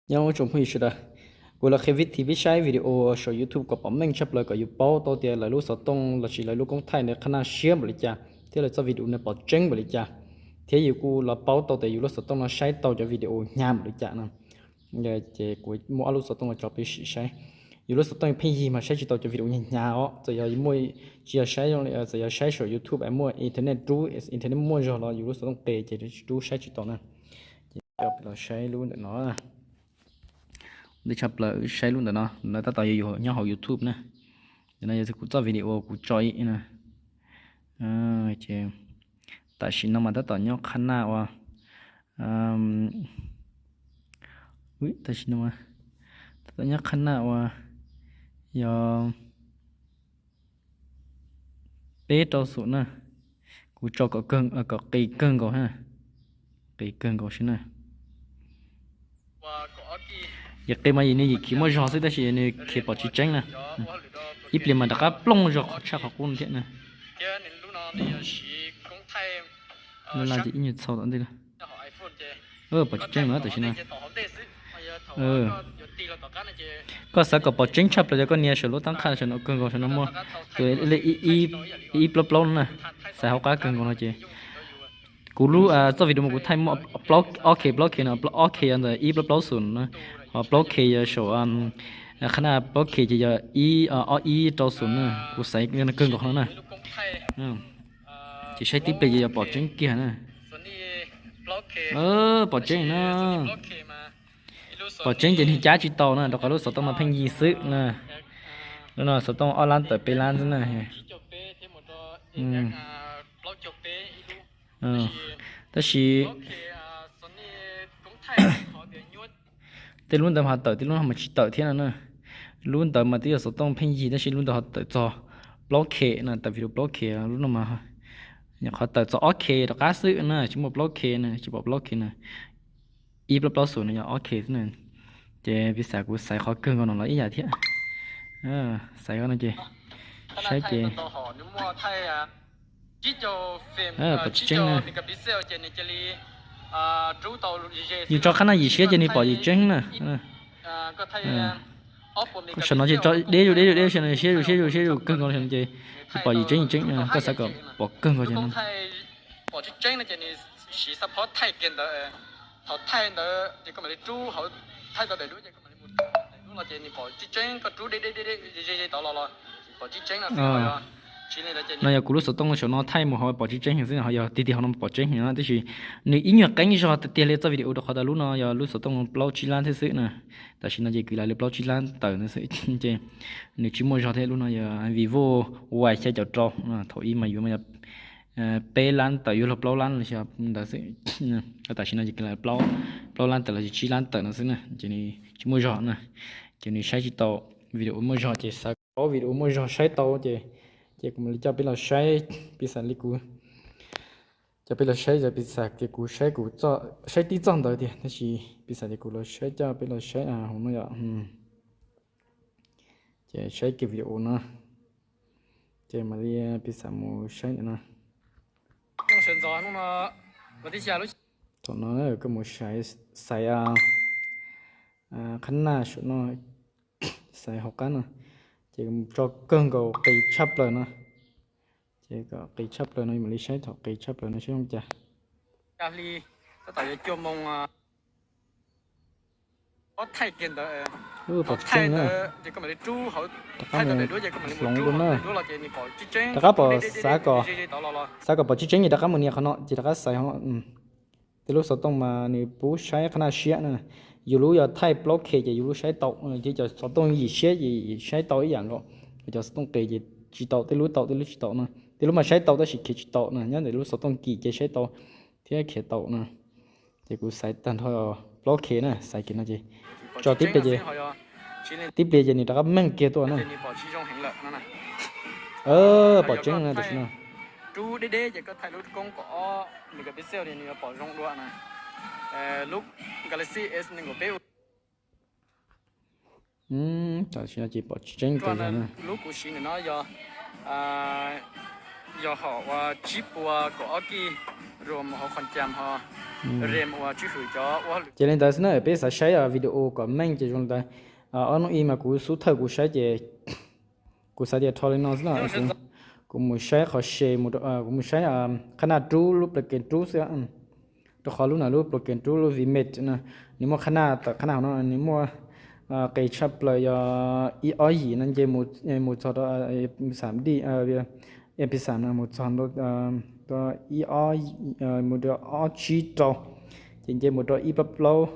Nyob zoo tsoom phooj ywg sawv daws, kuv los qhia vib thi pib saib video saum YouTube kom pom meej tshaj plaws kom yus paub tau tias lawv lub xov tooj los sis lawv lub koob thaij ntawd qhab naj siab npaum li cas thiab lawv txoj video ntawd pom tseeb npaum li cas, thiab yus kuj los paub tau tias yus lub xov tooj no saib tau cov video hnyav npaum li cas no. Ces kuv muaj ob lub xov tooj los tso peb sim saib. Yus lub xov tooj pheej yig mas saib tsis tau cov video hnyav hnyav os, txawm yog muaj, tsis yog saib, txawm yog saib saum YouTube es muaj internet rub, internet muaj zog los yus lub xov tooj qis ces rub saib tsis tau na. Ces coj peb los saib lub ntawm no. Ntej tshaj plaws wb saib lub ntawm no, ntawm no tab tom yog yus nyob hauv YouTube na. Ntawm no yog kuv txoj video kuv tso ib na. Ces tam sim no mas tab tom nyob qhab naj ua, tam sim no mas tab tom nyob qhab naj ua yog peb rau xum na. Kuv tso kom, kom qis kawg nkaus ha, qis kawg nkaus xwb na. Yim qis mas yim nws yim khiv muaj zog xwb tab sis nws khiv pom tsis tseeb na. Ib pliag mas rov qab plooj zog qhov tshaj qhov qub thiab na. Laj laj ces ib nyuag txhau tom ntej. Pom tsis tseeb na tam sim no. Koj xav kom pom tseeb tshaj plaws ces koj nias saum lub tab qhaj saum no kawg nkaus, saum no muaj tus ib plaub plaub no na, xaiv hauv qab kawg nkaus no ces kuv lub txoj video mas kuv thaij muaj ob K, plaub K no, ob K ntawm ib plaub plaub xum na, ho plaub K yog saum qhab naj, plaub K ces yog ib, ob ib rau xum na, kuv xaiv kawg nkaus no na. Ces saib tib pliag ces yog pom tseeb kiag na. Pom tseeb na. Pom tseeb ces nws cab tsis tau na, rau qhov lub xov tooj no pheej yig xwb na. Lub no xov tooj ob lab tawm peb lab xwb na. Tab sis tej lub ntawd ho tawm, tej lub no mas tsis tawm thiab no na. Lub ntawd mas twb yog xov tooj pheej yig tab sis lub ntawd ho tawm txog plaub K na, tawm video plaub K, lub no mas nyuam qhuav tawm txog ob K rov qab xwb na, tsis muaj plaub K na, tsis pom plaub K na. Ib plaub plaub xum no yog ob K xwb na. Ces piv xam kuv xaiv qhov kawg nkaus no los ib yam thiab. Xaiv no ces saib ces pom tsis tseeb na. Yus tso qhab naj yim siab ces nws pom yim tseeb na. Saum no ces tso deb zuj deb zuj deb zuj siab zuj siab zuj kawg nkaus ces tsis pom yim tseeb yim tseeb, koj xav kom pom kawg nkaus ces no. No yog kuv lub xov tooj saum no thaij mus ho pom tsis tseeb xwb, ho yog tiag tiag ho no pom tseeb no tab sis nws ib nyuag qeeb zog tiag tiag li txoj video rau qhov tias lub no yog lub xov tooj plaub tsib lab thiab xwb na. Tam sim no ces kwv lam li plaub tsib lab tawm ntawd xwb ces nws tsis muaj zog thiab. Lub no yog Vivo Y xya caum rau, thaum ub mas yuav mas yog peb lab tawm yuav luag plaub lab los sis ntawd xwb. Tam sim no ces kwv lam plaub lab tawm los sis tsib lab tawm no xwb na, ces nws tsis muaj zog na, ces nws saib tsis tau video muaj zog. Ces xav kom paub video muaj zog saib tau ces, ces kuv mam li coj peb los saib, piv xam li kuv coj peb los saib, piv xam tias kuv saib, kuv saib tib txoj ntawd tiag tab sis piv xam tias kuv los saib, coj peb los saib hauv no yom. Ces saib kiag video no, ces mam li piv xam mus saib ntawm no. Thaum no koj mus xaiv, xaiv qhab naj saum no, xaiv hauv qab no, ces tso kawg nkaus qis tshaj plaws no. Ces kom qis tshaj plaws no, mam li saib thaum qis tshaj plaws no saib zoo cas. Pom tsis tseeb na. Rov qab mus hloov dua na. Rov qab pom, xav kom, xav kom pom tsis tseeb ces rov qab mus nias qhov no ces rov qab xaiv hauv no. Tej lub xov tooj mas nws pub saib qhab naj siab na. Yus lub yog thaij plaub K ces yus lub saib tau, thiab cov xov tooj yim siab ces saib tau ib yam nkaus. Cov xov tooj qis ces tsis tau, tej lub tau tej lub tsis tau no. Tej lub mas saib tau tab sis khiav tsis tau na, nyob ntawm lub xov tooj kim ces saib tau thiab khiav tau na. Ces kuv xaiv tag nrho plaub K na, xaiv kiag no ces tso tib pliag ces, tib pliag ces nws rov qab meej kiag tuaj na. Pom tseeb na tam sim no. Tam sim no ces pom tsis tseeb tas zog na. Yog hom uas tsib puas kaum ob kij, ram mus hauv qhov cam ho ram ua tswj hwm cov ua hauj lwm. Ces li ntawd xwb na, peb xav saib video kom meej ces zoo li ntawd. Ob hnub ib mas kuv xub thawj kuv saib ces kuv xav tias rho li no xwb no, kuv mus saib qhov se, kuv mus saib qhab naj rub lub plug-in rub xwb. Rau qhov lub no lub plug-in rub lub vmix no, nws muaj qhab naj tawm qhab naj hauv no, nws muaj qis tshaj plaws yog ib ob yim no nce mus txog rau xam di, mp xam no mus txog ib, mus rau ob tsib rau, ces nce mus rau ib plaub plaub,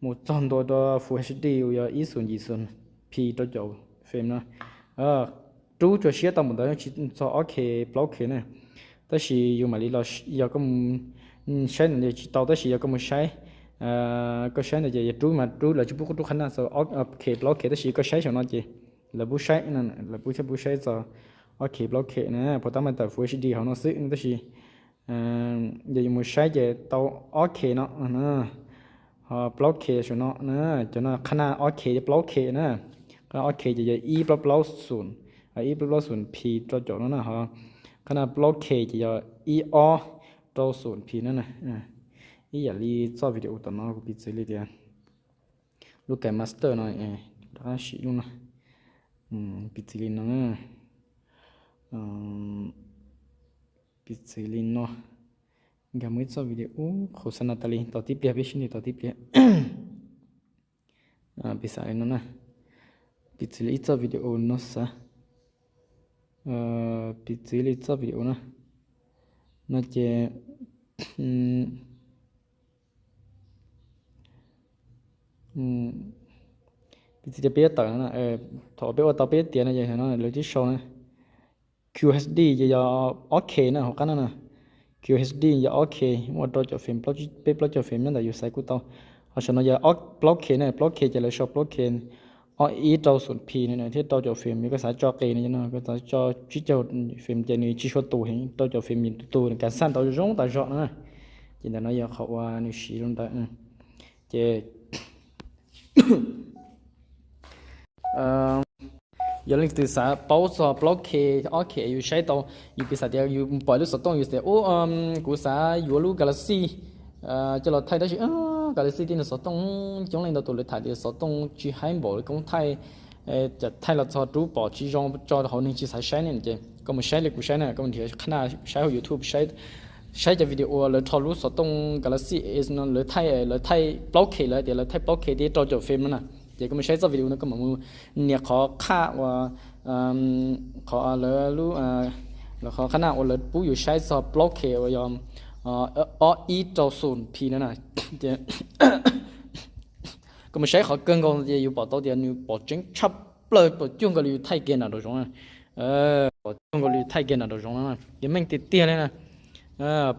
mus txog ntua rau full H D uas yog ib xoom yim xoom P rau caum fem no. Rub tsuas siab tau npaum ntawd, tsis txog ob K plaub K na. Tab sis yus mam li los, yog koj mus saib no tsis tau, tab sis yog koj mus saib, koj saib ntawd ces yog rub mas rub, lawv tsis pub rub qhab naj txog ob K plaub K, tab sis koj saib saum no ces lawv pub saib, lawv pub thiab pub saib txog ob K plaub K na, puas tab mas tawm full H D hauv no xwb, tab sis yog yus mus saib ces tau ob K no, ho plaub K saum no na, cov no qhab naj ob K thiab plaub K na, qhab naj ob K ces yog ib plaub plaub xoom, ib plaub plaub xoom P rau caum no na, ho qhab naj plaub K ces yog ib ob rau xoom P na. Ib yam li txoj video tom no kuv piv txwv li tias lub KineMaster no, rov qab sim lub no, piv txwv li no na, piv txwv li no, nkag mus ib txoj video ub qhov xav no tas li, tos tib pliag peb sib ntsib tos tib pliag. Piv xam li no na, piv txwv li ib txoj video no xav, piv txwv li txoj video na, no ces piv txwv tias peb yuav tawm no, thaum peb ua tau peb yuav tiav no ces no lawv twb sau na, Q H D ces yog ob K na, hauv qab no na, Q H D yog ob K, muaj rau caum fem, peb plaub caug fem nyob ntawm yus xaiv kuj tau. Ho saum no yog plaub K na, plaub K ces lawv sau plaub K ob ib rau xoom P no thiab rau caum fem, koj xav tso qis no, koj xav tso tsib caug fem ces nws tsis sua tus heev, rau caum fem tus tus nws kav xaj tau zoo tas zog na. Ces ntawm no yog qhov uas nws siv zoo ntawd. Ces yog leej twg xav paub txog plaub K ob K yus saib tau, yus piv xam tias yus pom lub xov tooj yus tias ub, kuv xav yuav lub Galaxy coj los thaij tab sis Galaxy tib neeg xov tooj coob leej ntau tus lawv tham tias xov tooj tsis haib npaum li koob thaij, thaij los txog rub pom tsis zoo tso hauv neeg tsis xav saib ne ces koj mus saib li kuv saib na, koj mus nrhiav qhab naj saib hauv YouTube, saib cov video uas lawv rho lub xov tooj Galaxy S no lawv thaij, lawv thaij plaub K, lawv tias lawv thaij plaub K thiab rau caum fem no na. Ces koj mus saib txoj video no koj mam mus nias qhov qhaj uas qhov lawv lub, lawv qhov qhab naj uas lawv pub yus saib txog plaub K uas yog ob ib rau xoom P no na. Ces koj mus saib qhov kawg nkaus ces yus pom tau tias nws pom tseeb tshaj plaws, pom cuag nkaus li yus thaij kiag nram nraum zoov na. Pom cuag nkaus li yus thaij kiag nram nraum zoov na, yus meej tiag tiag li na.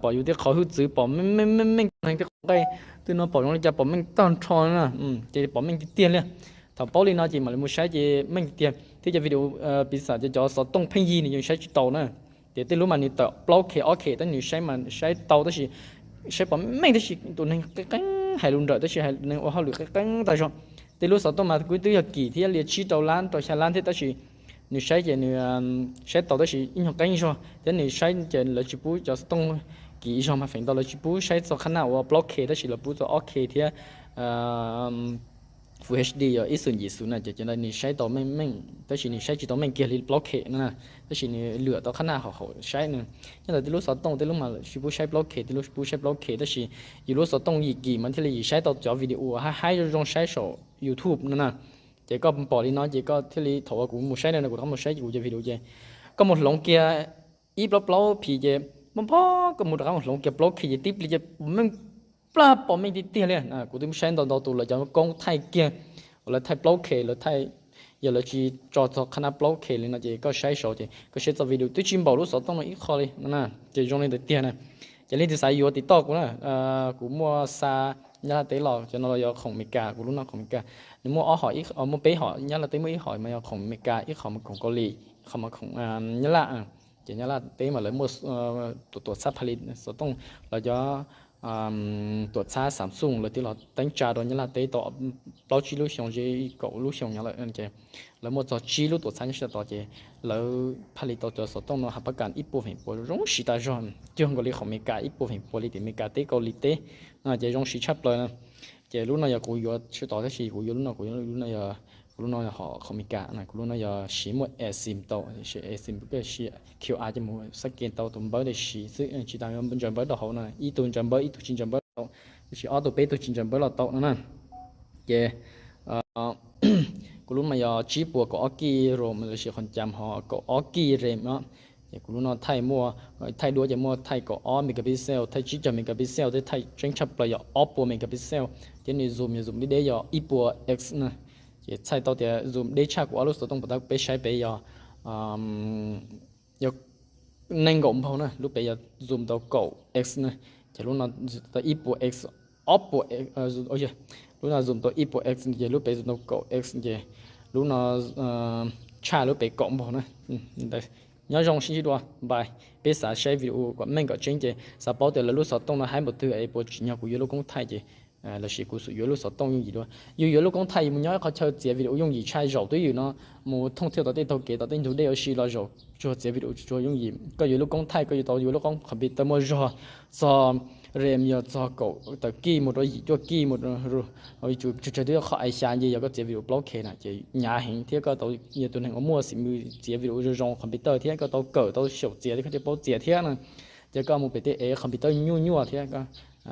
Pom yus tej qhov hwj txwv pom meej meej meej meej tej qhov nqaij, twb no pom zoo li cas pom meej tag nrho na, ces pom meej tiag tiag li. Thaum paub li no ces mam li mus saib ces meej tiag tiag thiab cov video, piv xam cov xov tooj pheej yig nws yeej saib tsis taus na. Ces tej lub mas nws tawm plaub K ob K tab nws saib mas saib tau tab sis saib pom meej tab sis tus neeg qeeb qeeb hais lus nrawm tab sis neeg ua hauj lwm qeeb qeeb tag zog. Tej lub xov tooj mas kuj twb yog kim thiab li tsib rau lab rau xya lab thiab tab sis nws saib ces nws saib tau tab sis ib nyuag qeeb zog thiab nws saib ces lawv tsis pub cov xov tooj kim zog mas feem ntau lawv tsis pub saib txog qhab naj uas plaub K tab sis lawv pub txog ob K thiab Full H D yog ib xoom yim xoom na ces cov ntawd nws saib tau meej meej tab sis nws saib tsis tau meej kiag li plaub K no na. Tab sis nws lwam tau qhab naj hauv hauv saib no. Nyob ntawm tej lub xov tooj tej lub mas tsis pub saib plaub K, tej lub pub saib plaub K tab sis yus lub xov tooj yim kim mas thiaj li yim saib tau cov video uas haib haib zoo zoo saib saum YouTube no na. Ces koj pom li no ces koj thiaj li thaum uas kuv mus saib no kuv rov qab mus saib kuv cov video ces koj mus hloov kiag ib plaub plaub P ces mob mob koj mus rov qab mus hloov kiag plaub K ces tib pliag ces pom meej plab pom meej tiag tiag li. Kuv twb saib ntau ntau tus lawv cov koob thaij kiag uas lawv thaij plaub K, lawv thaij, yog lawv tsis tso txog qhab naj plaub K li no ces koj saib saud ces koj saib txoj video twb tsis npaum lub xov tooj no ib qho li no na. Ces zoo li ntawd tiag na. Ces leej twg xav yuav tiv toj kuv na, kuv muaj xa Nyab Laj teb los cov no los yog khoom Amelikas, kuv lub no khoom Amelikas. Nws muaj ob hom, muaj peb hom, Nyab Laj teb muaj ib hom mas yog khoom Amelikas, ib qho mas khoom Kaus Lim, ib qho mas khoom Nyab Laj. Ces Nyab Laj teb mas lawv muaj tuam tuam xab pha li xov tooj los cov tuam txhab Samsung lawv twb los teeb tsa rau Nyab Laj teb tau plaub tsib lub xyoo, ze kaum lub xyoo nyob lawm ces lawv muaj txog tsib lub tuam txhab nyob sab tod ces lawv phaj li tau cov xov tooj no hav pab kas ib puas feem pua zoo siv tas zog, cuag nkaus li qhov Amelikas ib puas feem pua li tim Amelikas teb Kaus Lim teb no ces zoo siv tshaj plaws na. Ces lub no yog kuv yuav sab tod tab sis kuv yuav lub no, kuv yuav lub no yog, kuv lub no yog hom qhov Amelikas na, kuv lub no yog siv muaj eSIM tau, eSIM siv QR ces mus xab ke tau tus npawb tau siv xwb, tsis tas yuav ntsaws npawb rau hauv no, ib tug ntsaws npawb ib tug tsis ntsaws npawb tau, tab sis ob tug peb tug tsis ntsaws npawb los tau no na. Ces kuv lub mas yog tsib puas kaum ob kij ROM lossis qhov cas ho kaum ob kij RAM no. Ces kuv lub no thaij muaj, thaij duab ces muaj thaij kaum ob megapixel, thaij tsib caug megapixel thiab thaij tseeb tshaj plaws yog ob puas megapixel. Ces nws zoom yog zoom deb deb yog ib puas X na. Ces txhais tau tias zoom deb tshaj kuv ob lub xov tooj puas tab peb saib pem yog yog nees nkaum npaug na, lub pem yog zoom tau kaum X na. Ces lub no tau ib puas X, ob puas, lub no zoom tau ib puas X ces lub pem zoom tau kaum X ces lub no tshaj lub pem kaum npaug na. Nyob zoo sib ntsib dua, bye. Peb xav saib video kom meej kom tseeb ces xav paub tias lawv lub xov tooj no haib npaum twg es puas tsim nyog kuv yuav lub koob thaij ces lossis kuv xum yuav lub xov tooj yooj yim dua. Yus yuav lub koob thaij yus mus nyob qhov chaw txiav video yooj yim tshaj, zaum twj ywm no mus thooj thiaj tau tej taug kev tau tej ntug dej ua si los zaum tsuag txiav video tsuag yooj yim. Koj yuav lub koob thaij koj yuav tau yuav lub koob computer muaj zog, txog RAM yog txog kaum tawm kij mus rau yim cuaj kij mus, tsuas tsawg twb qhov ai xya nce yog koj txiav video plaub K na ces hnyav heev thiab koj tau yog tus neeg uas muaj xim mws txiav video zoo zoo computer thiab koj tau kawm tau xyaum txiav thiab koj thiaj paub txiav thiab na. Ces koj mus pem tej ev computer nyuaj nyuaj thiab koj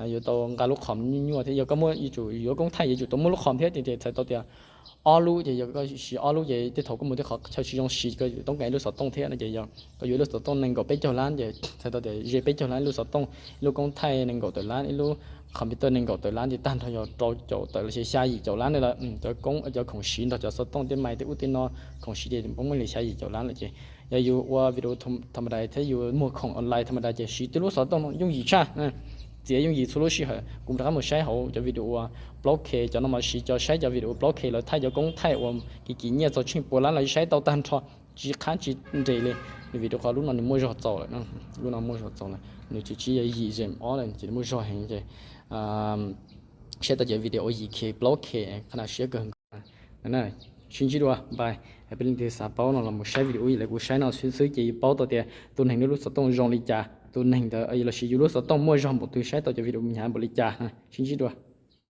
yuav tau nqa lub qhov nyuaj nyuaj thiab. Yog koj muaj yuav tsum yuav koob thaij yuav tsum tau muaj lub qhov thiab ces txhais tau tias ob lub ces yog koj siv ob lub ces tej thaum koj mus tej qhov chaw tsis zoo siv koj yuav toob kas ib lub xov tooj thiab no ces yog koj yuav ib lub xov tooj nees nkaum peb caug lab ces txhais tau tias ze peb caug lab ib lub xov tooj, ib lub koob thaij nees nkaum tawm lab, ib lub computer nees nkaum tawm lab ces tag nrho yog rau caum tawm los sis xya yim caum lab ne lawm. Cov koob cov khoom siv nrog cov xov tooj tej mais tej ub tej no, khoom siv ces poob muaj li xya yim caum lab lawm ces yog yus ua video tham ma da thiab yus muag khoom online tham ma da ces siv twb lub xov tooj yooj yim tshaj, txiav yooj yim txhua lub sij hawm. Kuv rov qab mus saib hauv cov video uas plaub K cov no mas siv cov saib cov video plaub K lawv thaij cov koob thaij uas kim kim nyiaj txog tsheej puas lab los saib tau tag nrho, tsis qhab tsis nres li. Nws vim rau qhov lub no nws muaj zog txaus lawm, lub no muaj zog txaus lawm, nws tsis yog yim zem ob lawm ces muaj zog heev ces saib tau cov video yim K plaub K qhov na siab kawg nkaus. Sib ntsib dua, bye. Peb leej twg xav paub no los mus saib video lawv kuv saib no xwb xwb ces yus paub tau tias tus neeg lub xov tooj zoo li cas, tus neeg ntawd los sis yus lub xov tooj muaj zog npaum twg, saib tau cov video mus hnyav npaum li cas. Sib ntsib dua.